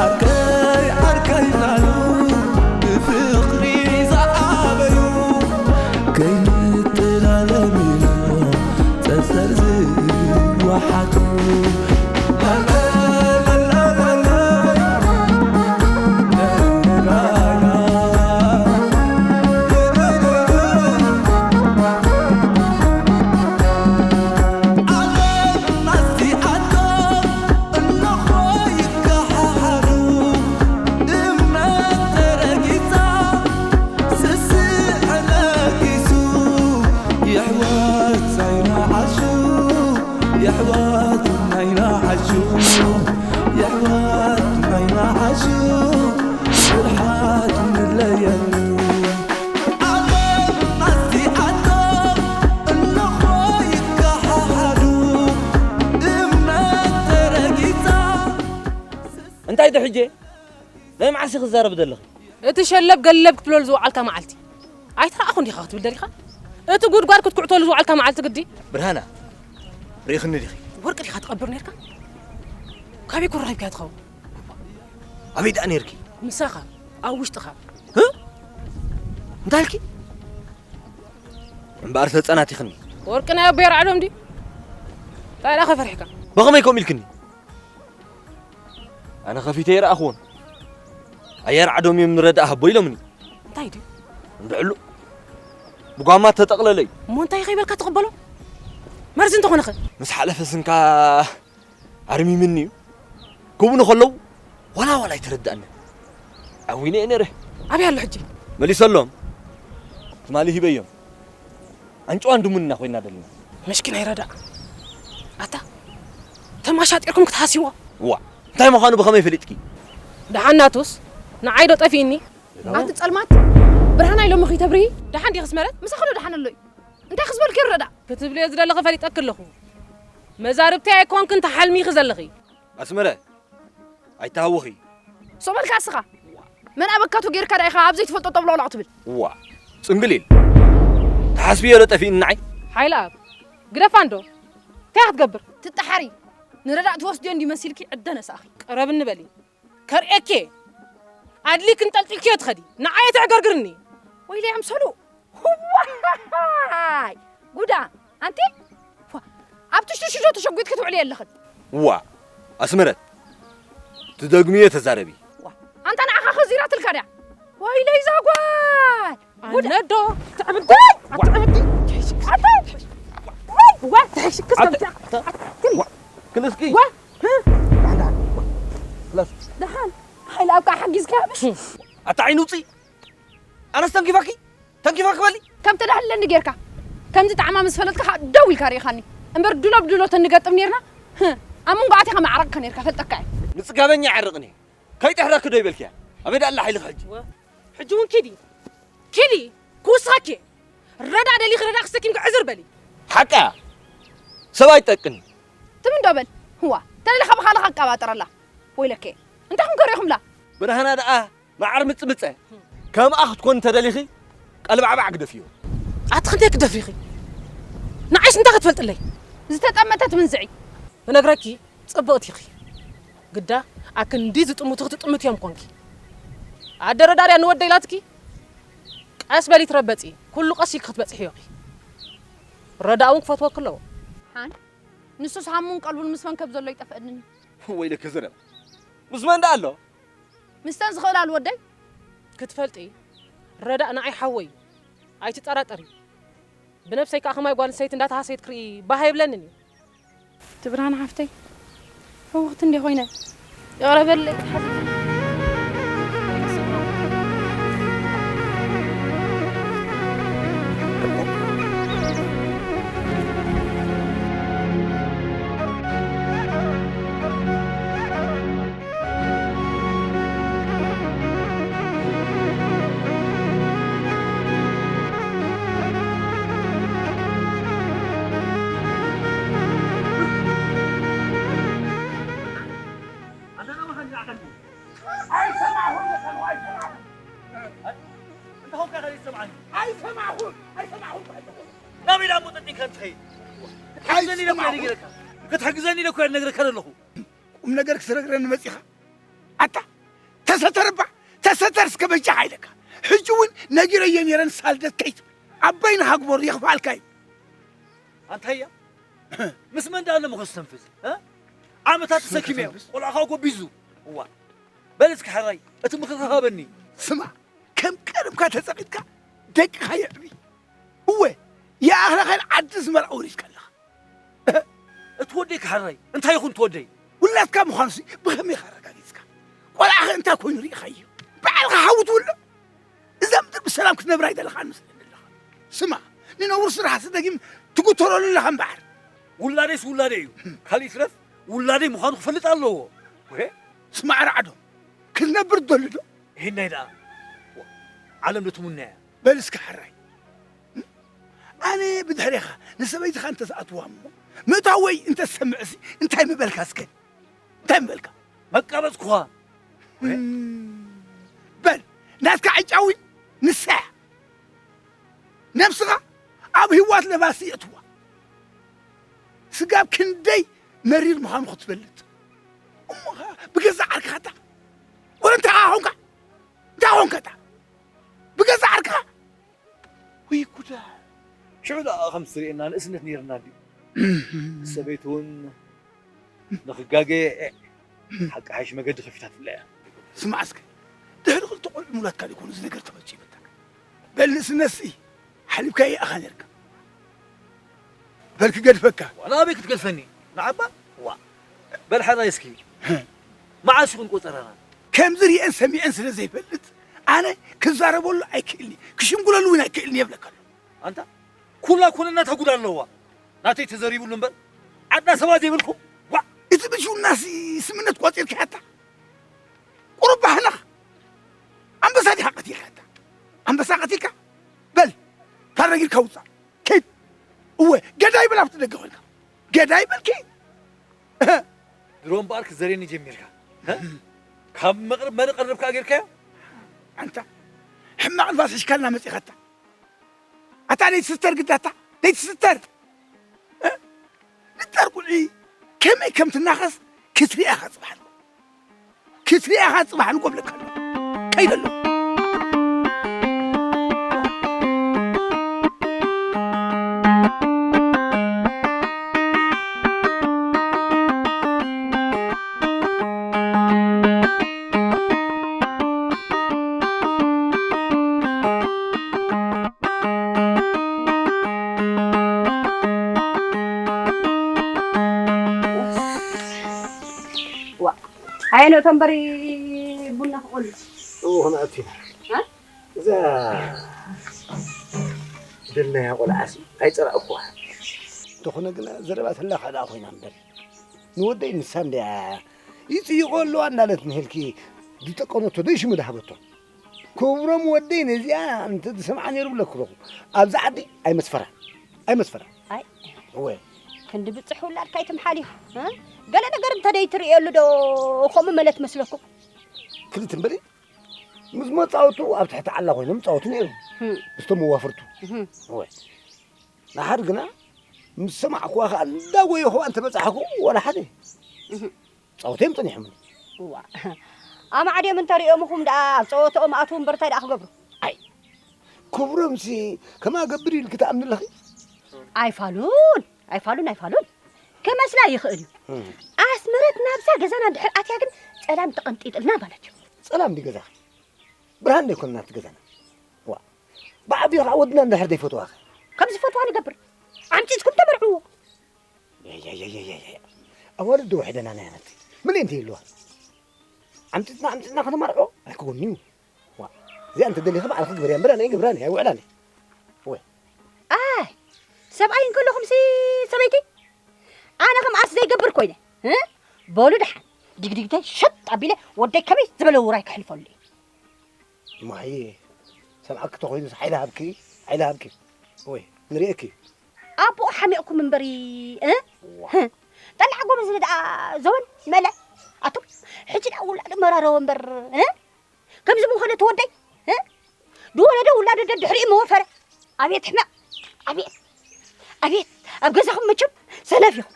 ዓርከይ ዓርከይ እናሉ ብፍቕሪ ዝዓበዩ ከይንጠላለም ኢሎም ጸጸር ዝወሓጡ። የሕዋት ናይና ዓሹ፣ የሕዋት ናይና ዓሹ፣ ስርሓት ንለየሉ። ዓለም ኣስቲኣቶም እንኾ ይከሓሓዱ፣ እምነት ተረጊጻ። እንታይ ዶ ሕጄ? ናይ መዓስ ኢኺ ክዛረብ ዘለኺ? እቲ ሸለብ ገለብ ክትብለሉ ዝወዓልካ መዓልቲ። ኣይተረኣኹን ዲኻ ክትብል ደሊኻ? እቲ ጉድጓድ ክትኩዕተሉ ዝወዓልካ መዓልቲ ግዲ? ብርሃና፣ ርኢኽኒ ዲኺ? ወርቂ ዲኻ ትቐብር ነርካ? ካበይ ኮ ረኺብካያ ትኸውን? ኣበይ ደኣ ነርኪ? ምሳኻ፣ ኣብ ውሽጥኻ። ህ? እንታይ ኢልኪ? እምበኣር ተጸናቲኽኒ። ወርቂ ናይ ኣቦይ ኣርዓዶም ድዩ? እንታይ ደኣ ከፈርሕካ? ብኸመይ ከምኡ ኢልክኒ? ኣነ ከፊተ ይረኣኽዎን። ኣየር ዓዶም እዮም ንረዳእ ሃቦ ኢሎምኒ። እንታይ ድዩ? እንድዕሉ ብጓማ ተጠቕለለ እዩ። እሞ እንታይ ከይበልካ ትቕበሎ? መርዚ እንተኾነኸ? ምስ ሓለፈ ስንካ ኣርሚምኒ እዩ። ክብሉ ከለዉ ዋላ ዋላ ኣይተረዳእኒ። ዓዊነ እየ ነይረ። ኣበይ ኣሎ ሕጂ? መሊሰሎም። ትማሊ ሂበዮም። ኣንጭዋን ድሙን ኢና ኮይና ዘለና። ምሽኪን ኣይረዳእ። ኣታ ተማሻጢርኩም ክትሃስይዎ። ዋ፣ እንታይ ምዃኑ ብኸመይ ፈሊጥኪ? ደሓን ናቱስ ንዓይ ዶ ጠፊእኒ? ኣቲ ጸልማት፣ ብርሃን ኣይሎምኺ ተብርሂ? ደሓን ዲኺ ኣስመረት? ምሳኺ ዶ ደሓን ኣሎ እዩ? እንታይ ክዝበልኪ ይረዳ? ክትብልዮ ዝደለኺ ፈሊጠኪ ኣለኹ። መዛርብተይ ኣይኮንክን ተሓልሚኺ ዘለኺ። ኣስመረ፣ ኣይተሃወኺ። ሶበልካ እስኻ። መን ኣበካቱ ጌርካ ዳ ኢኻ ኣብ ዘይትፈልጦ ጠብሎቕሎቕ ትብል? ዋ፣ ጽንግሊል። ተሓስብዮ ዶ ጠፊእኒ ንዓይ? ሓይለኣብ፣ ግደፋ እንዶ። እንታይ ክትገብር? ትጠሓሪ። ንረዳእ ትወስድዮ እንዲ መሲልኪ ዕደ ነሳእኺ። ቀረብኒ በሊ። ከርእየኪ። ኣድሊክ እንጠልጢልክዮ ትኸዲ። ንዓይ ተዕገርግርኒ። ወይለይ ኣምሰሉ። ዋይ! ጉዳ! ኣንቲ? ዋ! ኣብ ትሽትሽዶ ተሸጒጥኪ ትውዕሊ የለኽን። ዋ! ኣስመረት! ትደግምዮ ተዛረቢ። ዋ! ኣንታ ንዓኻ ከዚራትልካ ድያ? ወይለይ እዛ ጓል! ጉዳ! ኣነዶ! ትዕብዲ! ኣትዕብዲ! ኣታ! ዋ! ተሕሽክስ ኣታ! ከምዚኣ! ኣትክል! ዋ! ክልስኪ! ዋ! ዳሕን ዳሕን! ዋ! ክላስ! ደሓን! ሓይሊ ኣብካ ሓጊዝካ ብሽ! ኣታ ዓይኑ ውፅእ! ኣነስ ተንኪፋኪ? ተንኪፋኪ በሊ? ከም ተዳህለኒ ጌርካ። ከምዚ ጣዕማ ምስ ፈለጥካ ከዓ ደው ኢልካ ርኢኻኒ። እምበር ድሎ ብድሎ ተንገጥም ኔርና። ህህ፣ ኣብ መንጎ ኣቲኻ መዓረቕካ ኔርካ፣ ፈልጠካ እየ። ንጽጋበኛ ይዓርቕኒ። ከይጥሕረኪ ዶ ይበልክያ? ኣበይ ደኣ ኣላ ሓይልኺ ሕጂ? ወ-፣ ሕጂ እውን ኪዲ። ኪዲ፣ ክውስኸኪ። ረዳ ደሊኺ ረዳ ክስተኪምኪ ዕዝር በሊ። ሓቃ። ሰብ ኣይጠቅን። ትም እንዶ በል። ህዋ፣ ተደሊኻ ብኻልኻ ኣቀባጥረላ። ወይለከ። እንታይ ክንከሪኹምላ? ብርሃና ደኣ መዓር ምጽምጸ። ከምኣ ክትኮን እንተደሊኺ፣ ቀልባዕባዕ ግደፍዮ። ኣቲ ክንደይ ክደፍሪኺ? ንዓይስ እንታይ ክትፈልጥለይ? ዝተጠመተት ምንዝዒ። እነግረኪ፣ ጽብቕቲ ኢኺ። ግዳ፣ ኣክንዲ ዝጥምቱ ክትጥምት እዮም ኮንኪ። ኣደረዳርያ ንወደይ ኢላትኪ፣ ቀስ በሊ ትረበጺ፣ ኩሉ ቀስ ኢልኪ ክትበጽሕዮ ኢኺ። ረዳ እውን ክፈትወኪ ኣለዎ። ሓን፣ ንሱስ ሃሙን ቀልቡን ምስ መንከብ ዘሎ ይጠፍአንን። ወይለከ ዘረባ። ምስ መን ደኣ ኣሎ? ምስተን ዝኽእላሉ ወደይ? ክትፈልጢ፣ ረዳእ ንዓይ ሓወይ እዩ። ኣይትጠራጠሪ። ብነብሰይ ከኣ ከማይ ጓል ኣንስተይቲ እንዳተሃሰየት ክርኢ ባህ ኣይብለንን እዩ። ትብርሃን ሓፍተይ፣ ህውኽቲ እንዴ ኮይነ? ይቕረ በለይ። ናበይ ደኣ ሞጠጢ ከም ትኸይድ? ክትሕግዘኒ ኢለ እኮ እየ ነጊረካ። ክትሕግዘኒ ኢለ እኮ እየ ነግረካ ዘለኹ። ነገር ክትነግረኒ መጺኻ? ኣታ ተሰተር እባ፣ ተሰተር እስከ በጃኻ ኢለካ። ሕጂ እውን ነጊረዮ ነይረ ንሳ ልደት ከይትብል። ኣባይ ንሃግበሩ የኽፍኣልካ እዩ። ኣንታያ ምስ መን ደኣ ኣለምኹ ዝተንፍስ እ? ዓመታት ተሰኪመ እየ። ቆልዓኻ ጎቢዙ። እዋ በል እስኪ ሕራይ እቲ ምኽርኻ ሃበኒ። ስማ፣ ከም ቀደምካ ተጸቒጥካ ደቅኻ የዕቢ። እወ ይኣኽለኻን ዓዲ ዝመርዓ ወሪስካ ኣለኻ። እቲ ወደይ ክሓራይ እንታይ ይኹን ትወደይ? ውላድካ ምዃኑሲ ብኸመይ ኢኻ ኣረጋጊጽካ? ቆልዓኸ እንታይ ኮይኑ ርኢኻዮ? ባዕልኻ ሓዊ ትውልዶ? እዛ ምድሪ ብሰላም ክትነብር ኣይደለኻን መስለኒ ኣለኻ። ስማ፣ ንነውሪ ስራሕሲ ደጊም ትጉተረሉ ኣለኻ እምበኣር። ውላደይስ ውላደይ እዩ። ካልእ ይትረፍ ውላደይ ምዃኑ ክፈልጥ ኣለዎ። ወሄ ስማዕ ራዕዶ፣ ክትነብር ትደሊ ዶ? ይህናይ ደኣ ዓለም ዶ ትሙና እያ። በል እስከ ሕራይ ኣነ ብድሕሬኻ ንሰበይትኻ እንተዝኣትዋ እሞ ምእታወይ እንተዝሰምዕሲ እንታይ ምበልካ እስከ እንታይ ምበልካ? መቃበጽኩኻ። እም፣ በል ናትካ ዕጫዊ ንሳ እያ። ነብስኻ ኣብ ህይወት ለባሲ የእትዋ። ስጋብ ክንደይ መሪር ምዃኑ ክትፈልጥ እሞ ኸኣ ብገዛእ ዓርክኻ እታ ወረ እንታይ ኾንካ እንታይ ኾንካ እታ ብገዛእ ዓርክኻ ወይ ጉዳ። ሽዑ ደኣ ከም ትርእየና ንእስነት ነይርና ድዩ? ሰበይቲ እውን ንኽጋገ ሓቂ ሓይሽ መገዲ ከፊታትላ እያ። ስማዕ እስከ ድሕሪ ክልተ ቆልዑ ምውላድካ ዶ ይኮኑ እዚ ነገር ተፈጺሙ በል ንእስነትሲ ሓሊፍካዮ ኢኻ ነርካ በል ክገድፈካ ዋላ ኣበይ ክትገድፈኒ ንዓባ ዋ በል ሓራይ እስኪ መዓስ ይኹን ቆጸራና ከምዚ ሪኤን ሰሚዐን ስለ ዘይፈልጥ ኣነ ክዛረበሉ ኣይክእልኒ ክሽምጉለሉ እውን ኣይክእልኒ የብለካ ኣሎ ኣንታ ኩላ ኩንና ተጉዳ ኣለዋ ናተይ ተዘሪቡሉ እምበር ዓድና ሰባት ዘይብልኩም ዋ እቲ ብልሽውናሲ ስምነት ቆጺርካያታ ቁሩብ ባህነኽ ኣንበሳ ዲኻ ቀቲልካታ ኣንበሳ ቀቲልካ በል ታረጊርካ ውፃእ ኬድ እወ ገዳይ በል ኣብቲ ደገ ኮንካ ገዳይ በልኪ ድሮ እምበኣር ክዘርየኒ ጀሚርካ ካብ መቕርብ መን ቀርብካ ጌርካዮ ኣንታ ሕማቕ ንፋስ ሒዝካልና መፂኻታ ኣታ ደይትስተር ግዳታ ደይትስተር ንጣር ቁልዒ ከመይ ከም ትናኸስ ክትሪኣኻ ፅባሕ ክትሪኣኻ ፅባሕ ንጎብለካ ኣሎ ከይደሎ ኣየነእቶ እምበሪ ቡና ክቆሉ እዎ ክንኣቱ ኢና እዛ ደልናያ ቆልዓሲ ኣይፀላእኩዋ እንተኾነ ግና ዘረባ ተላኻ ደኣ ኮይና እምበር ንወደይ ንሳ እንድያ ይፅይቆ ኣለዋ እናለት ንህልኪ ዝጠቀነቶ ደይ ሽሙ ድሃበቶ ክብሮም ወደይ ነዚኣ እንተ ዝሰምዓ ነይሩ ብለክለኹ ኣብዚ ዓዲ ኣይመስፈራን ኣይመስፈራን ኣይ እወ ክንዲ ብፅሕ ውላድካ ኣይትምሓል እዩ እ? ገለ ነገር እንተደይ ትርእየሉ ዶ ከምኡ መለት መስለኩም ክልት እምበሪ ምስ መፃወቱ ኣብ ትሕቲ ዓላ ኮይኖም ይፃወቱ ነይሮም ምስቶም መዋፍርቱ እወ ንሓድ ግና ምስ ሰማዕኩዋ ከዓ እንዳጎየኹዋ እንተበፃሕኩ ወላ ሓደ ጸወተዮም ጸኒሖምኒ። እዋ ኣማዕድዮም እንተሪኦምኹም ደኣ ኣብ ጸወተኦም ኣትዉ እምበር እንታይ ደኣ ክገብሩ? ኣይ ክብሮምሲ ከምኣ ገብር ኢልኪ ትኣምኒ ኣለኺ? ኣይፋሉን ኣይፋሉን ኣይፋሉን ክመስላ ይኽእል እዩ። ኣስመረት ናብዛ ገዛና እንድሕር ኣትያ ግን ጸላም ተቐንጢጥልና ማለት እዩ። ጸላም ድዩ ገዛኺ? ብርሃን ዶ ኣይኮነን ኣብቲ ገዛና? ዋ ብዓቢኡ ከዓ ወድና እንድሕር ዘይፈትዋኸ? ከም ዝፈትዋ ንገብር። ዓምጺጽኩም ተመርዕዎ። ኣዋልድ ዶ ውሕደና ናይ ኣመት መን እንተ ይልዋ ዓምፅትና ዓምፅትና ከተማርዖ ኣይክጎኒ እዩ እዚኣ እንተ ደሊኺ ባዕልኺ ግበርያ እምበር ኣነ ግብራኒ ኣይውዕላኒ ኣይ ሰብኣይ እንከለኹም ሲ ሰበይቲ ኣነ ከም ኣስ ዘይገብር ኮይነ እ? በሉ ደሓን ድግድግተይ ሸጥ ኣቢለ ወደይ ከመይ ዝበለ ውራይ ከሕልፈሉ እዩ ማየ ሰብኣኪ ተኾይኑስ ሓይሊ ሃብኪ ሓይሊ ሃብኪ ወይ ንርእየኪ ኣቦኡ ሓሚቕኩም እምበሪ እ? ጠላዕ ጎበዝ ደኣ ዘወን መለ ኣቱም ሕጂ ደኣ ውላድ መራረወ እምበር እ? ከምዚ ምኾነ ተወደይ እ? ዝወለደ ውላዱ ደድሕሪኡ መወፈረ ኣቤት ሕመቕ ኣቤት ኣቤት ኣብ ገዛኹም መቸም ሰነፍ ኢኹም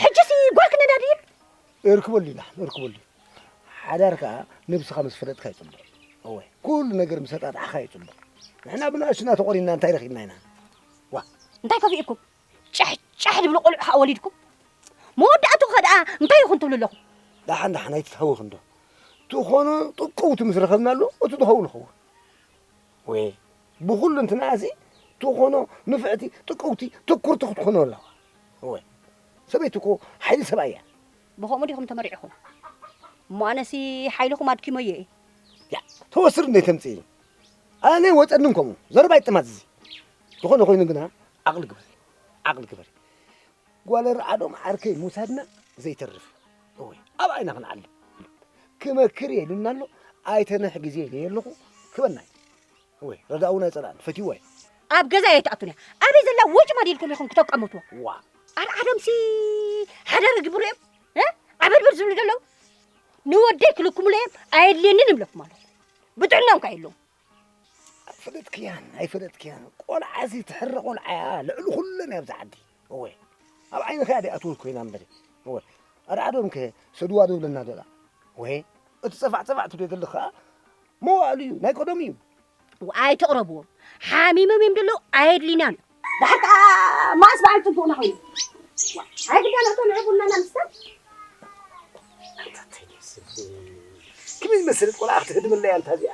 ሕጂሲ ጓልክ ነዳዲ እርክበሉ ኢና እርክበሉ። ሓዳር ከዓ ነብስኻ ምስ ፈለጥካ ይፅቡቕ። እወ፣ ኩሉ ነገር ምስ ኣጣጣዕኻ ይፅቡቕ። ንሕና ብንኣሽቱና ተቖሪንና እንታይ ረኺብና ኢና? ዋ፣ እንታይ ከፊእኩም? ጫሕ ጫሕ ድብሉ ቆልዑ ከዓ ወሊድኩም? መወዳእቱ ከ ደኣ እንታይ ይኹን ትብሉ ኣለኹም? ደሓን ደሓን ኣይትትሃወኽ እንዶ። ትኾኖ ጥቅውቲ ምስ ረኸብናሉ እቲ ዝኸውን ይኸውን። ወይ ብኹሉ እንትና እዚ ትኾኖ ንፍዕቲ ጥቅውቲ ትኩርቲ ክትኾኖ ኣለዋ። ወይ ሰበይቲ እኮ ሓይሊ ሰብኣይ እያ። ብኸምኡ ዲኹም ተመሪዕኹም? እሞ ኣነሲ ሓይልኹም ኣድኪመዮ እየ። ያ ተወስር እንደ ተምፅእ ኣነ ወፀንን ከምኡ ዘረባ ይጥማት እዚ ዝኾነ ኮይኑ ግና ዓቕሊ ግበር ዓቕሊ ግበር ጓል ርዓዶም ዓርከይ ምውሳድና ዘይተርፍ እወ ኣብ ዓይና ክንዓልም ክመክር እየ ኢሉና ኣሎ ኣይተነሕ ግዜ ኢለ ኣለኹ ክበና እዩ እወ ረዳእውን ኣይፀላእን ፈትይዎ እየ ኣብ ገዛ እየ ትኣቱን እያ ኣበይ ዘላ ወጭ ማድ ኢልኩም ኢኹም ክተቀምትዎ ዋ ኣርዓዶምሲ ሓደር ግብሩ እዮም እ? ዓበድበድ ዝብሉ ዘለዉ ንወደይ ክልኩምሉ እዮም ኣየድልየንን እብለኩም ኣለኹ ብጥዕናም ከ የለዉ ኣይፈለጥክያን ኣይፈለጥክያን ቆልዓ እዚ ትሕረ ቆልዓ እያ ልዕሊ ኩለን እያ ኣብዚ ዓዲ እወ ኣብ ዓይንኻ እያ ደኣ ትውል ኮይና እምበሪ እወ ኣርዓዶም ከ ሰድዋ ዶ ብለና ዶ እወ እቲ ጸፋዕ ጸፋዕ ትብሎ ዘለኻ መዋእሉ እዩ ናይ ቀደሙ እዩ ኣይተቕረብዎም ሓሚሞም እዮም ዘለዉ ኣየድልይናን እዩ ደሓር ከዓ ማእስ በዓል ፅቡቕና ኮይኑ ኣይግዳን እቶ ንዕቡናና ምስታ ክመይ ዝመሰለት ቆልዓ ክትህድመላ እያ እንታ እዚኣ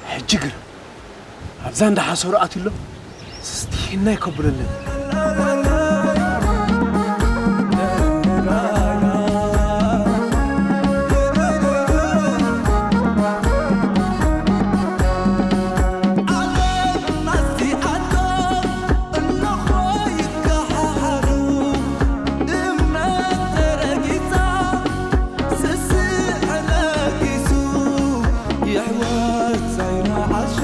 ሕጂ ግን ኣብዛ እንዳ ሓሰሩ ኣትዩ ኣሎ ስቲና ይከብለለን የሕዋት ናይና ዓሹ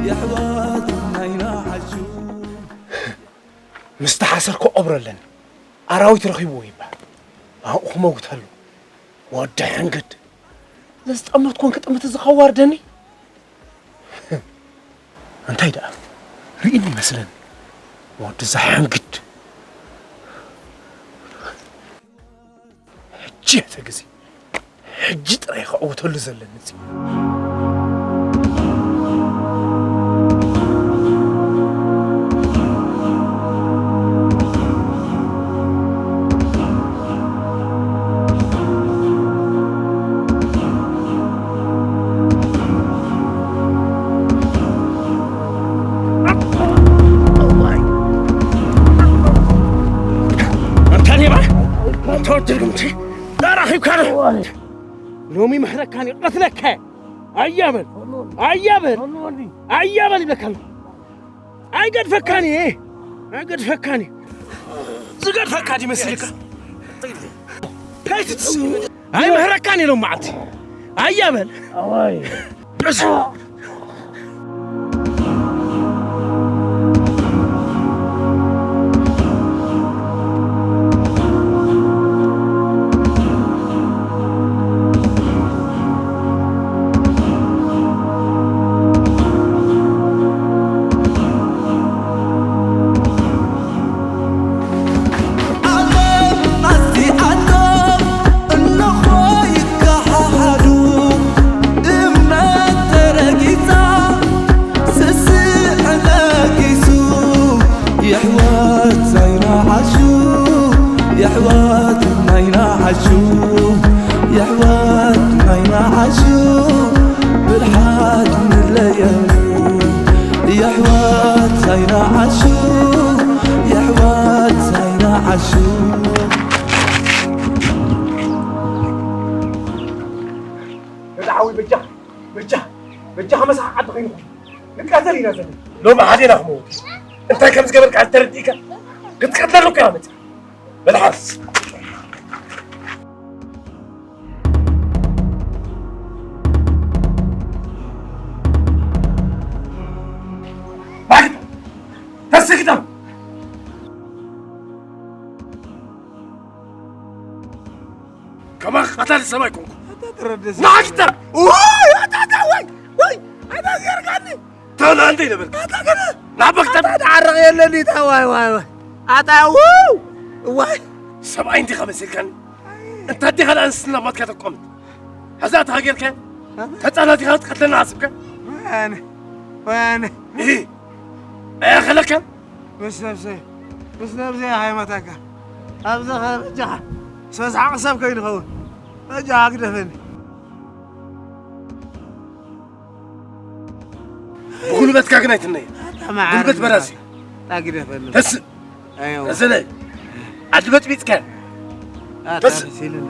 የሕዋት ናይና ዓሹ ምስ ተሓሰርኩ ቀብሮ ኣለኒ ኣራዊት ረኺብዎ ይበሃል ኣብኡ ክመውተሉ ወዲ ሕንግድ ዘዝጠመትኩን ክጥምት እዚ ከዋርደኒ እንታይ ደኣ ርኢኒ ይመስለኒ ወዲ ዘሕንግድ ሕጂ እቲ ግዜ ሕጂ ጥራይ ከዕውተሉ ዘለኒ እዚ ኣንታ ሌባ ኣንታ ወዲ ርግምቲ ዳራ ኺብካ ዶ ሎሚ ምሕረካኒ ቀትለካ ኣያ በል ኣያ በል ኣያ በል ይብለካ ኣሎ ኣይገድፈካን እየ ኣይገድፈካን እዩ ዝገድፈካ ድመስልካ ኣይትትስ ኣይምሕረካን እየ ሎም መዓልቲ ኣያ በል የሕዋት ናይና ዓሹ ብርሓት ንለየሉ። የሕዋት ናይና ዓሹ፣ የሕዋት ናይና ዓሹ። ገዛ ሓወይ በጃ በጃ በጃ ከመሳ ዓዲ ኸይንኹም ንቃተል ኢና ዘለና። ሎሚ ሓዴና ክመውት እንታይ ከም ዝገበርካ ተረዲእካ ክትቀትለሉ እኮ ኢና መፅና። በልሓስ ባግታ ተስግደም ከማኻ ቀታሊ ሰብ ኣይኮንኩ። ናግታ ወይ ኣታታ ወይ ወይ ኣታ ገርጋኒ ተላ እንደ ይነበርካ ኣታ ገነ ናበክተ ኣታ ዓረቕ የለኒ ታ ዋይ ዋይ ዋይ ኣታ ውው ዋይ ሰብኣይ እንዲኻ መሲልካኒ እንታ ዲኻ ንኣንስትና ኣባትካ ተቋምት ሕዛ ተሃገርካ ተጻላቲኻ ክትቀትለና ኣስብካ ወያነ ወያነ ይህ ኣያኸለካ ምስ ነብሰይ ምስ ነብሰይ ሃይመተካ ኣብዚ ኸ በጃኻ ሰስሓቕ ሰብ ከይንኸውን በጃኻ ግደፈኒ ብጉልበትካ ግን ኣይትነይ ጉልበት በራሲ ታግደፈኒ ተስ ኣዮ እዘለ ዓዲ በጥቢጥካ ተስ ሲልና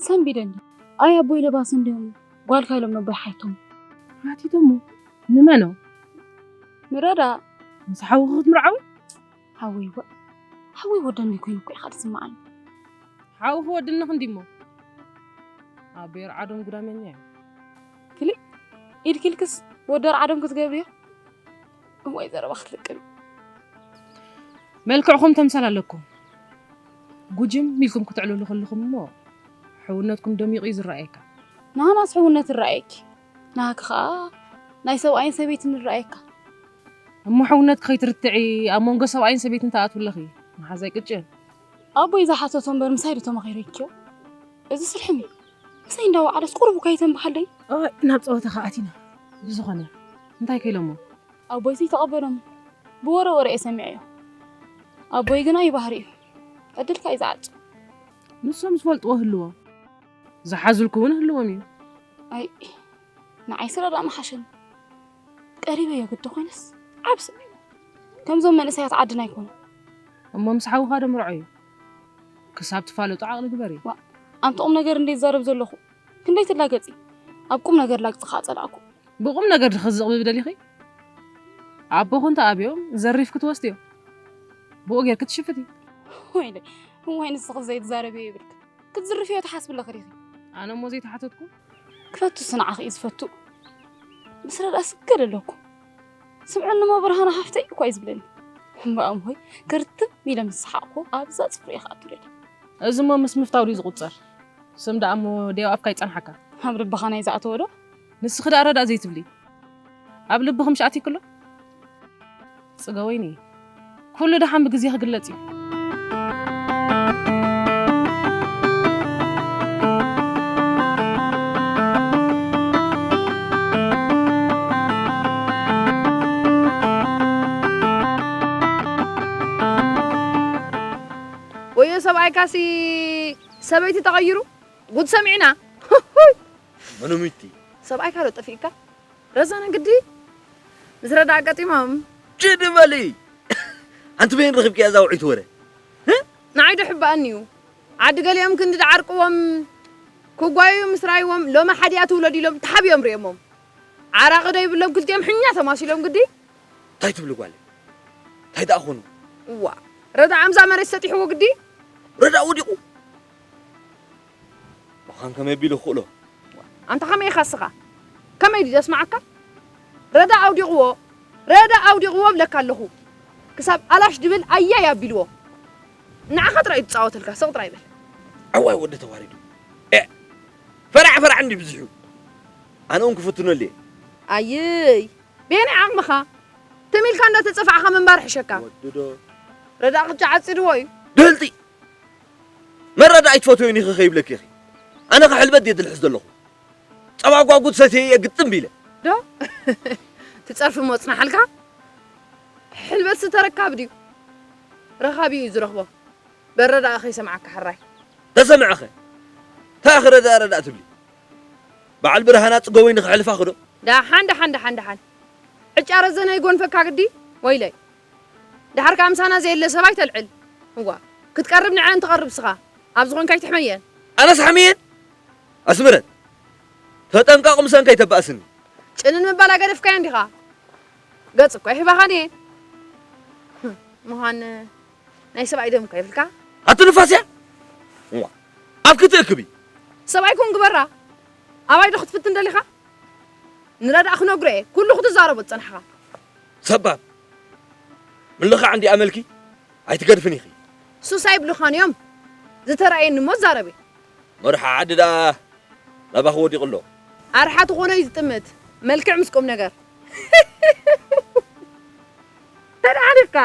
ሰንቢደኒ ኣይ ኣቦይ ለባስ እንዲዮም ጓልካ ኢሎም ነቦይ ሓይቶም ሓቲቶሞ ንመኖ ንረዳ ምስ ሓውኺ ክትምርዓዊ ሓወይ ወ ሓወይ ወደኒ ኮይኑ እኮ ኢኻ ትስምዓኒ ሓውኺ ወድንኽ እንዲሞ ኣቦይ ርዓዶም ጉዳመኛ እዩ ክሊ ኢድኪልክስ ወደር ዓዶም ክትገብርዮ እዋይ ዘረባ ክትልቅም መልክዕኹም ተምሳል ኣለኩም ጉጅም ኢልኩም ክትዕልሉ ከለኹም እሞ ሕውነትኩም ደሚቑ እዩ ዝረኣየካ ንሃናስ ሕውነት ይረኣየኪ ናሃኪ ኸዓ ናይ ሰብኣይን ሰበይትን ይረኣየካ እሞ ሕውነትኪ ከይትርትዒ ኣብ መንጎ ሰብኣይን ሰበይትን ተኣትውለኺ መሓዛይ ቅጭን ኣቦይ ዝሓተቶ እምበር ምሳይ ዶ ተማኺረክዮ እዚ ስልሕም እዩ ምሳይ እንዳወዓለስ ቁሩብ እኳ ይተንበሃለይ ኦይ ናብ ፀወታ ከኣቲና ብዝኾነ እንታይ ከኢሎሞ ኣቦይ ዘይተቐበሎም ብወረ ወረ እየ ሰሚዐዮ ኣቦይ ግና ይባህሪ እዩ ዕድልካ እዩ ዝዓጹ ንሶም ዝፈልጥዎ ህልዎ ዝሓዙልኩ እውን ህልዎም እዩ ኣይ ንዓይ ስለ ዳ መሓሸኒ ቀሪበዮ ግዲ ኮይነስ ዓብ ስሚዑ ከምዞም መንእሰያት ዓድና ኣይኮኑ እሞ ምስ ሓውኻ ዶ ምርዖ እዩ ክሳብ ትፋለጡ ዓቕሊ ግበሪ ኣንቲ ቁም ነገር እንደ ይዛረብ ዘለኹ ክንደይ ትላገፂ ኣብ ቁም ነገር ላግፂ ከዓ ፀላእኩ ብቁም ነገር ድኸዝቕ ብደሊኺ ኣቦኹ እንተ ኣብዮም ዘሪፍ ክትወስድዮ ብኡ ጌርክ ትሽፍቲ ወይለ እዋይ ንስኺ ዘይትዛረብዮ ይብልክ ክትዝርፍዮ ትሓስቢ ኣለኺ ዲኺ ኣነ እሞ ዘይተሓተትኩ ክፈቱ ስንዓኺ እዩ ዝፈቱ ምስ ረዳ ስገድ ኣለኩ ስምዕኒ እሞ ብርሃና ሓፍተይ እኳ እዩ ዝብለኒ እምበኣም ሆይ ክርትም ኢለ ምስ ሰሓቕኩ ኣብዛ ፅፍሪ እየ ክኣቱ ደሊ እዚ እሞ ምስ ምፍታው ድዩ ዝቑፀር ስም ደኣ እሞ ደያው ኣፍካ ይፀንሓካ ኣብ ልብኻ ናይ ዝኣተወ ዶ ንስኺ ደኣ ረዳእ ዘይትብሊ ኣብ ልብኺ ምሽ ኣትይክሎ ጽገወይኒ ኩሉ ደሓን ብግዜ ክግለጽ እዩ ወዮ ሰብኣይካሲ ሰበይቲ ተቐይሩ ጉድ ሰሚዕና መኑ ሚቲ ሰብኣይካ ዶ ጠፊእካ ረዛነ ግዲ ምስ ረዳ ኣጋጢሞም ጅድ በሊ ኣንቲ በይን ረኺብኪያ እዛ ውዒት ወረ ንዓይ ዶ ሕባኣኒ እዩ ዓዲ ገሊኦም ክንዲ ደዓርቅዎም ክጓዩ ምስ ራይዎም ሎሚ ሓዲኣ ትውለድ ኢሎም ተሓቢኦም ርእዮሞም ዓራቒ ዶ ይብሎም ክልቲኦም ሕኛ ተማሲሎም ግዲ እንታይ ትብሊ ጓል እንታይ ደኣ ኾኑ እዋ ረዳ ኣምዛ መሬት ሰጢሕዎ ግዲ ረዳ ወዲቑ መኻን ከመይ ኣቢሉ ክኽእሎ ኣንታ ከመይ ኢኻ እስኻ ከመይ ድዩ ዘስማዓካ ረዳ ኣውዲቕዎ ረዳ ኣውዲቕዎ ብለካ ኣለኹ ክሳብ ኣላሽ ድብል ኣያይ ኣቢልዎ ንዓኻ ጥራይ እዩ ዝፃወተልካ ስቕ ጥራይ በል ዓዋይ ወዲ ተዋሪዱ ኤ ፈራዕ ፈራዕ እንዲ ብዝሑ ኣነ እውን ክፍትነሉ እየ ኣይይ በየናይ ዓቕምኻ ትም ኢልካ እንዳተፀፋዕኻ ምንባር ሕሸካ ወድዶ ረዳ ቅጫ ዓፂድዎ እዩ ድህልቲ! መረዳእ ኣይትፈትዮን ኢኺ ከይብለኪ ኢኺ። ኣነ ከ ሕልበት ድየ ድልሕስ ዘለኹ? ጸባ ጓጉት ሰትየ እየ ግጥም ቢለ። ዶ? ትጸርፊ ሞጽናሓልካ? ሕልበት ዝተረካብ ድዩ? ረኻቢ እዩ ዝረኽቦ። በረዳእ ከይሰምዓካ ሕራይ። ተሰምዐኸ? እንታይ ኢኺ ረዳእ ረዳእ ትብሊ? በዓል ብርሃና ጽገወይ ንኽሕልፋ ክዶ? ዳሓን፣ ዳሓን፣ ዳሓን፣ ዳሓን። ዕጫ ረዘነ ይጎንፈካ ግዲ? ወይለይ። ደሓር ከኣ ምሳና ዘየለ ሰብ ኣይተልዕል። እዋ፣ ክትቀርብ ንዐን ትቐርብ ስኻ። ኣብ ዝኾንካ ኣይትሕመየን። ኣነስ ሓምየን? ኣስምረን። ተጠንቀቕ ምሰን ከይተባእስኒ። ጭንን ምባል ኣገደፍካዮ እንዲኻ። ገጽ እኮ ኣይህባኻን እየ። ህም፣ ምዃን ናይ ሰብኣይ ደም እኮ ይብልካ። ኣቲ ንፋስ እያ? እዋ፣ ኣብ ክትእክቢ። ሰብኣይ ኮን ግበራ። ኣባይ ዶ ክትፍትን ደሊኻ? ንረዳእ ክነግሮ እየ። ኩሉ ክትዛረቦ ዝጸናሕኻ። ሰባብ። ምልኻዕ እንዲ ኣመልኪ ኣይትገድፍን ኢኺ። ሱስ ኣይብሉኻን እዮም። ዝተራእየኒ እሞ እዛረብ እየ። መርሓ ዓዲ ደኣ ናባኺ ወዲቑ ኣሎ። ኣርሓ ትኾኖ እዩ ዝጥምት። መልክዕ ምስ ቁም ነገር። ተደሓኒፍካ።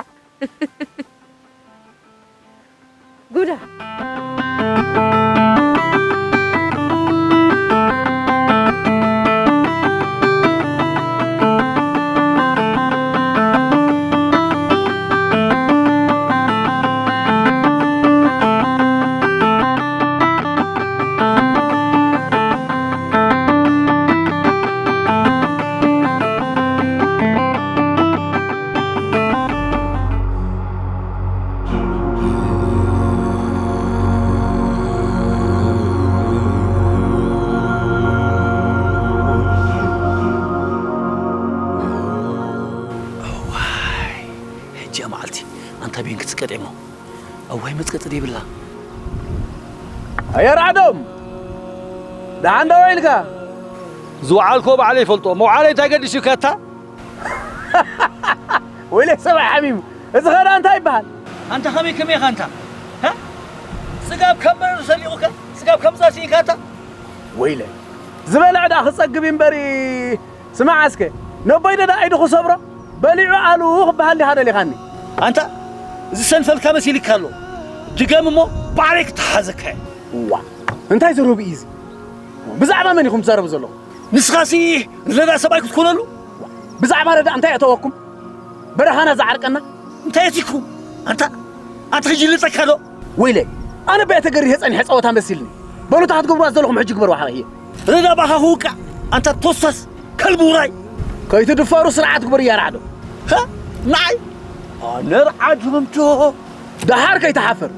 ጉዳ። እዋይ፣ ሕጂ እያ መዓልቲ። ኣንታ ቤን ክትስቀጥ እሞ። እዋይ፣ መጽቀጢ ዘይብላ። ኣየርዓዶም! ደሓን ዶ ውዒልካ? ዝወዓልኮ ባዕለይ ይፈልጦ። መውዓለይ እንታይ ገዲሱካ ኣታ? ወይለይ ሰብኣይ ሓሚሙ። እዚ ኸዳ እንታይ ይበሃል? ኣንታ ኸመይ ከመይ ኢኻ ኣንታ? ሃ? ስጋብ ከም በረዶ ሰሊቑካ? ስጋብ ከምዛ ስኢንካ ኣታ? ወይለይ። ዝበልዕ ደኣ ክጸግብ እዩ እምበሪ። ስማዕ እስከ፣ ነቦይ ደዳ ኢዱ ክሰብሮ፣ በሊዑ ኣሉ ክበሃል ዲኻ ደሊኻኒ? ኣንታ፣ እዚ ሰንፈልካ መሲልካ ኣሎ። ድገም እሞ፣ ባዕለይ ክተሓዘካ እየ። እዋ፣ እንታይ ዘረቡ እዩ እዚ? ብዛዕባ መን ኢኹም ትዛረቡ ዘለኹም? ንስኻሲ ንረዳ ሰብኣይ ክትኮነሉ? ብዛዕባ ረዳ እንታይ ኣተወኩም? በረኻና ዝዓርቀና? እንታይ ኣቲኩም? ኣንታ፣ ኣንታ ሕጂ ልጠካ ዶ? ወይለይ፣ ኣነ በያ ተገሪሀ ጸኒሐ ጸወታ መሲልኒ። በሉ፣ እታ ክትገብሩዋ ዘለኹም ሕጂ ግበሩዋ ሓባይ እየ። ረዳ ባኻ ክውቃዕ፣ ኣንታ ቶሳስ፣ ከልቢ ውራይ። ከይትድፈሩ ስርዓት ግበሩ እያ ራዕዶ። ሃ? ንዓይ? ኣነ ርዓድ ህምቶ። ደሓር ከይትሓፍር።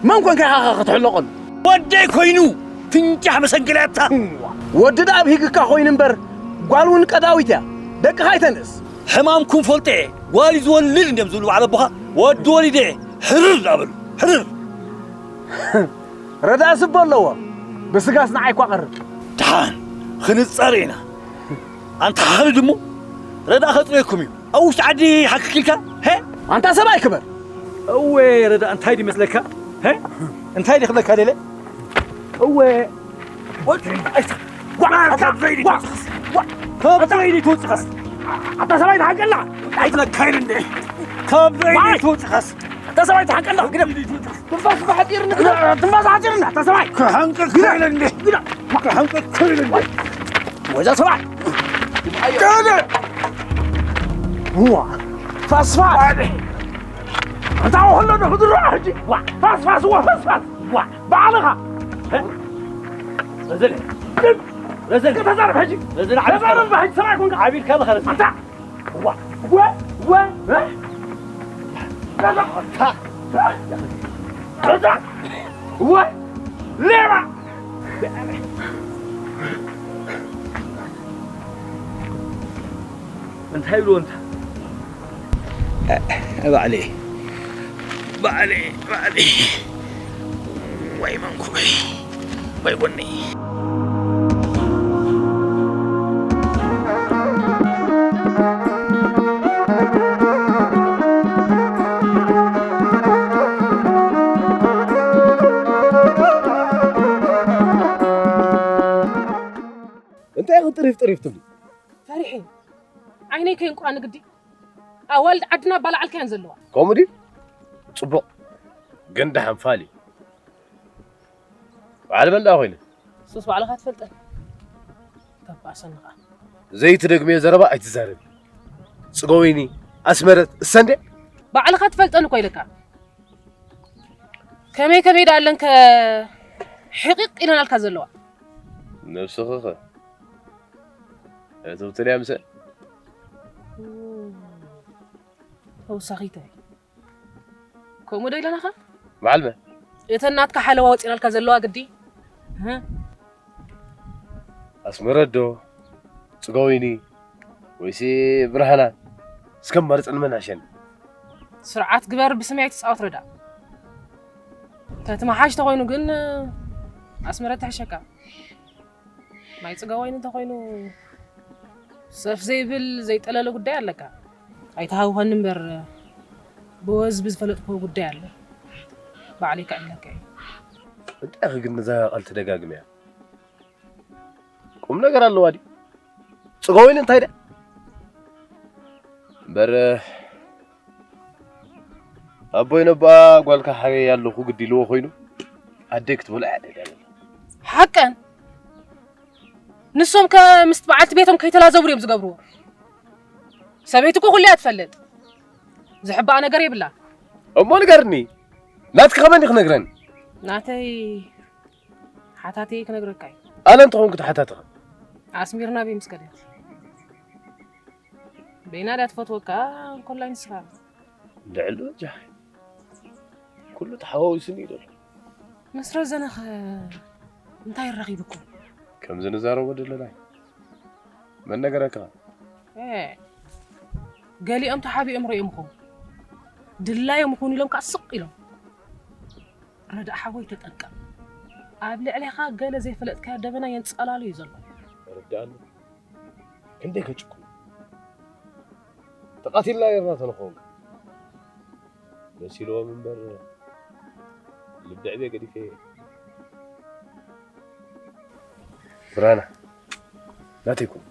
መን ኮንካ ኢኻ ክትሕለቐሉ? ወደይ ኮይኑ፣ ፍንጫሕ መሰንገልያታ። ወዲ ደኣ ኣብ ሂግካ ኮይኑ እምበር፣ ጓል እውን ቀዳዊት እያ። ደቅኻ ኣይተንእስ። ሕማምኩም ፈልጠ፣ ጓል እዩ ዝወልድ እንዲዮም ዝብሉ በዓል ኣቦኻ፣ ወዲ ወሊደ፣ ሕርር ዳበሉ፣ ሕርር። ረዳእ ስቦ ኣለዎ፣ ብስጋስ ንዓይ እኳ ቀርብ። ደሓን፣ ክንጻረ ኢና። ኣንታ ሓኽሊ ድሙ፣ ረዳእ ከጽርየኩም እዩ። ኣብ ውሽጢ ዓዲ ሓክክ ኢልካ፣ ሄ? ኣንታ ሰብኣይ ክበር። እወ፣ ረዳእ እንታይ ድመስለካ? ሄ? እንታይ ድኽለካ ደለ? እወ፣ ወድ-፣ ኣይተ-፣ ጓ-፣ ካብ ዘይዲ ጓ-፣ ትወጽእ። ጓ-፣ ካብ ዘይዲ ትወጽእ። ኣታ ሰብኣይ ትሓቀላ። ኣይትለካይን እንዴ? ካብ ዘይዲ ዋይ! ትወጽእ። ኣታ ሰብኣይ ትሓቀላ። ግደም። ትንፋስ ሓጺርኒ፣ ግደም። ትንፋስ ሓጺርኒ፣ ኣታ ሰብኣይ። ክሓንቀቅ ግደም። ከይለ እንዴ? ግደም። ክሓንቀቅ ከይለ እንዴ? ወዛ ሰብኣይ። ግደም። ዋ፣ ፋስፋስ። ኣታ ወሎ ነው ድሮ ሕጂ። ዋ፣ ፋስፋስ፣ ዋ፣ ፋስፋስ። ዋ፣ ባዕልኻ። ረዘነ። ረዘነ። ተዛረብ ሕጂ። ረዘነ፣ ዓቢድካ ተዛረብ ሕጂ፣ ሰብኣይ ኮንካ። ዓቢድካ ኣለኻ ረዘነ። ኣንታ። ዋ፣ ዋ፣ ዋ። እ? ኣንታ። ኣንታ። ዋ፣ ሌባ። እንታይ ብሎ እንታ? እ፣ ባዕለይ፣ ባዕለይ፣ ባዕለይ። ወይ መንኩበይ፣ ወይ ጎነይ። እንታይ ኢኹም ጥሪፍ ጥሪፍ ትብሉ? ፈሪሐ። ዓይነይ ከይንቋ ንግዲ። ኣዋልድ ዓድና ባላዓልካየን ዘለዋ። ከምኡ ድዩ? ጽቡቕ። ግን ደሓን ፋል እዩ። በዓል መን ደኣ ኮይኑ? ሱስ ባዕልኻ ትፈልጠን። ተባእሰኒ ኸኣ። ዘይትደግምዮ ዘረባ ኣይትዛረቢ። ጽገወይኒ፣ ኣስመረት፣ እሰንዴ? ባዕልኻ ትፈልጠን እኮ ኢለካ። ከመይ ከመይ ደኣ ኣለንከ ሕቂቕ ኢለናልካ ዘለዋ? ነብስኺ ኸ? እትብትልያ ምሰ? ተወሳኺተ። ከምኡ ዶ ኢለናኻ? በዓል መን? እተን ናትካ ሓለዋ ወጺናልካ ዘለዋ ግዲ? እህ? ኣስመረት ዶ? ጽገወይኒ? ወይሲ ብርሃና? እስከ ኣማርጸን መን ኣሸኒ? ስርዓት ግበር፣ ብስመይ ኣይትጻወት ረዳ። ተትመሓሽ ተኾይኑ ግን ኣስመረት ትሕሸካ። ማይ ጽገወይኒ እንተኾይኑ ሰፍ ዘይብል ዘይጠለለ ጉዳይ ኣለካ። ኣይትሃውኸኒ እምበር ብወዝቢ ዝፈለጥክዎ ጉዳይ ኣሎ። ባዕለይ ከዕልለካ እየ። እንታይ ኢኺ ግን ነዛ ቃል ትደጋግምያ? ቁም ነገር ኣለዋ ድዩ? ጽገወይኒ እንታይ ድያ? እምበር ኣቦይ ነባ ጓልካ ሓበይ ኣለኹ ግዲ ኢልዎ ኮይኑ ኣደይ ክትበልዖ እያ ደልያ ዘላ። ሓቀን ንሶም ከ ምስቲ በዓልቲ ቤቶም ከይተላዘቡ ድዮም ዝገብርዎ? ሰበይቲ እኮ ኩሉ እያ ትፈልጥ። ዝሕባእ ነገር የብላ። እሞ ንገርኒ፣ ናትኪ ከመን ክነግረኒ? ናተይ ሓታተይ ክነግረካ እዩ። ኣነ እንተኾንኩ ተሓታትኻ። ኣስሚርና በይ ምስ ከደት። በይና ድያ ትፈትወካ እንኮላይ ንስኻ? ልዕሊ ወጃኺ ኩሉ ተሓዋዊሱኒ እዩ ዘሎ። ምስ ረዘነኸ እንታይ ረኺብኩም? ከምዚ ንዛረቦ ዘለና እዩ። መን ነገረካ? ኤ፣ ገሊኦም ተሓቢኦም ርእዮም ይኾኑ። ድላዮም ይኹን ኢሎም ከኣ ስቕ ኢሎም። ረዳእ ሓወይ ተጠንቀቕ። ኣብ ልዕሌኻ ገለ ዘይፈለጥካዮ ደበና የንጸላሉ እዩ ዘሎ። ርድኣኒ። ክንደይ ከጭኩ። ተቓቲልና ነርና ተንኾንካ። መሲልዎም እምበር ልቢ ዕቤ ገዲፈ። ብራና ናተይ ኩን።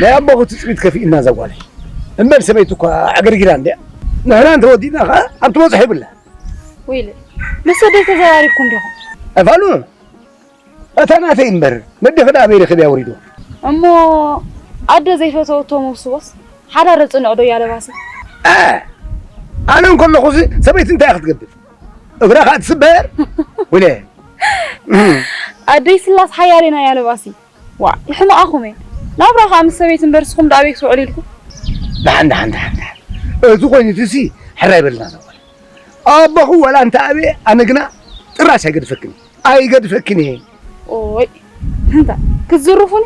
ናይ ኣቦኹ ትጽቢት ከፊእና እዛ ጓለይ። እምበር ሰበይቲ እኳ ኣገርጊራ እንድያ። ንሕና እንተወዲእና ኸኣ ኣብቲ በጽሖ ይብላ። ወይለ፣ ምስ ኣደይ ተዘራሪብኩም ዲኹም? ኣይፋሉ፣ እታ ናተይ እምበር፣ ነዴኺ ደኣ ኣበይ ረኺበያ ወሪድዋ? እሞ ኣደ ዘይፈተወቶ መውስቦስ ሓዳር ጽኑዕ ዶ እያ ለባሲ? እ፣ ኣነ እንከለኹሲ ሰበይቲ እንታይ እያ ክትገብር? እግራ ኸኣ ትስበር? ወይለ። ኣደይ ስላስ ሓያል ኢና እያ ለባሲ። ዋእ፣ ይሕመቓኹም እየ። ናብራ ኸኣ ምስ ሰበይቲ እምበር፣ ንስኹም ደኣ ኣበይ ክትውዕሉ ኢልኩም? ደሓን፣ ደሓን፣ ደሓን፣ ደሓን። እቲ ኾይኑ፣ እቲሲ ሕራይ በልና እዛ ጓል። ኣቦኹ ዋላ እንተ ኣበየ፣ ኣነ ግና ጥራሽ ኣይገድፈክን እየ። ኣይገድፈክን እየ። ኦይ፣ እንታ ክትዝርፉኒ?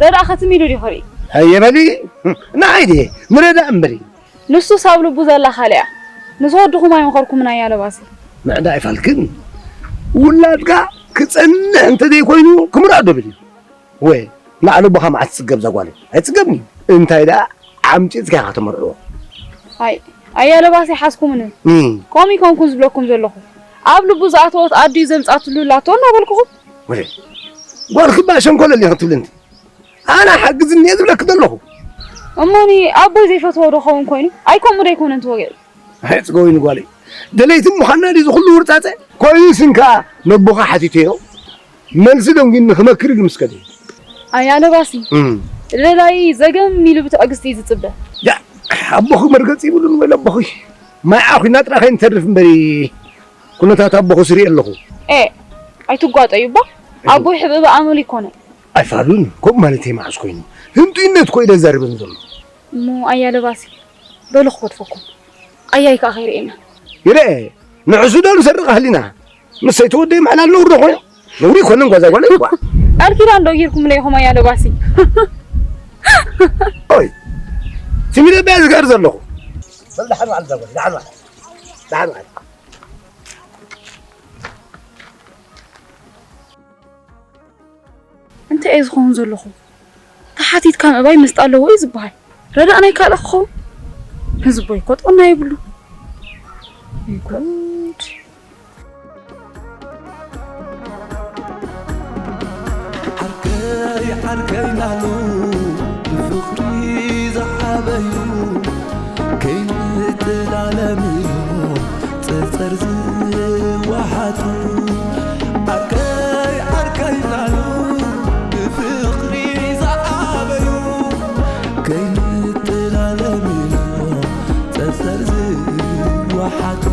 ረዳእ ኸትም ኢሉ ድዩ ክርኢ? ኣየ በሊ፣ ንዓይ ድየ ንረዳእ እምበሪ። ንሱስ ኣብ ልቡ ዘላ ካልእ እያ። ምስ ወድኹም ኣይመኸርኩምን ኣያ ለባሲ። ምዕዳ ኣይፋልክን። ውላድካ ክጸንሕ እንተ ዘይኮይኑ ክምርዖ ዶ ብል እዩ? ወይ፣ ንዓ ልቦኻ መዓስ ትጽገብ እዛ ጓለይ? ኣይጽገብን እዩ። እንታይ ደኣ ዓምጺጽካ ኢኻ ተመርዕዎ። ኣይ፣ ኣያ ለባሲ ሓዝኩምኒ። እም። ከምኡ ይኮንኩን ዝብለኩም ዘለኹ። ኣብ ልቡ ዝኣተወት ኣዲኡ ዘምጻትሉ ላቶ እናበልኩኹም። ወይ፣ ጓልኪ እባ ሸንኮለል ኢኺ ትብሊ እንዲ። ኣነ ሓግዝኒ እየ ዝብለኪ ዘለኹ። እሞኒ ኣቦይ ዘይፈትዎ ዶ ኸውን ኮይኑ? ኣይ ከምኡ ዶ ኣይኮነን ተወጊዑ? ኣይ ጽገወይኒ ጓለይ፣ ደለይቲ ምዃንና ድዩ እዚ ኩሉ ውርጻጸ? ኮይኑስ እንካ ነቦኻ ሓቲተዮ፣ መልሲ ደንጒኒ ክመክር ኢሉ ምስ ከደ። ኣያ ለባሲ፣ እም። ደላይ ዘገም ኢሉ ብትዕግስቲ እዩ ዝጽበ። ያ፣ ኣቦኺ መርገጺ ይብሉን ወይ ኣቦኺ? ማይ ዓኺና ጥራይ ከይንተርፍ እምበሪ፣ ኩነታት ኣቦኺ ስሪኤ ኣለኹ። ኤ፣ ኣይትጓጠዩ እባ። ኣቦይ ሕብእቢ ኣመሉ ይኮነ። ኣይፋሉን፣ ከምኡ ማለተይ መዓስ ኮይኑ? ህንጡይነት እኮ እዩ ዘዛርበኒ ዘሎ። እሞ ኣያ ለባሲ፣ በሉ ክገድፈኩም። ኣያይ ከኣ ከይርእየና። ይርአ፣ ንዕሱ ዶ ንሰርቕ ኣህሊና? ምስ ሰይቲ ወደይ ምዕላል ነውሪ ዶ ኮይኑ? ነውሪ ኣይኮነን ጓዛይ ጓለይ እኳ። ቃል ኪዳን ዶ ጌርኩምለይ ኢኹም ኣያ ለባሲ? ኦይ፣ ስሚ ደበያ ዝገር ዘለኹ። በል ደሓን ዋዕል ዛጎል፣ ደሓን ዋዕል። ደሓን ዋዕል። እንታይ እየ ዝኸውን ዘለኹ? ተሓቲትካ ምእባይ መስጣ ኣለዎ እዩ ዝበሃል። ረዳእ ናይ ካልእ ክኸውን ህዝቦይ ኮጥቕና የብሉ። ወይ ጉድ። ዓርከይ ዓርከይ ናሉ ብፍቕሪ ዝዓበዩ ከይንጥላለም እዮም ጸጸር ዝወሓጡ። ዓርከይ ዓርከይ ናሉ ብፍቕሪ ዝዓበዩ ከይንጥላለም እዮም ጸጸር ዝወሓጡ።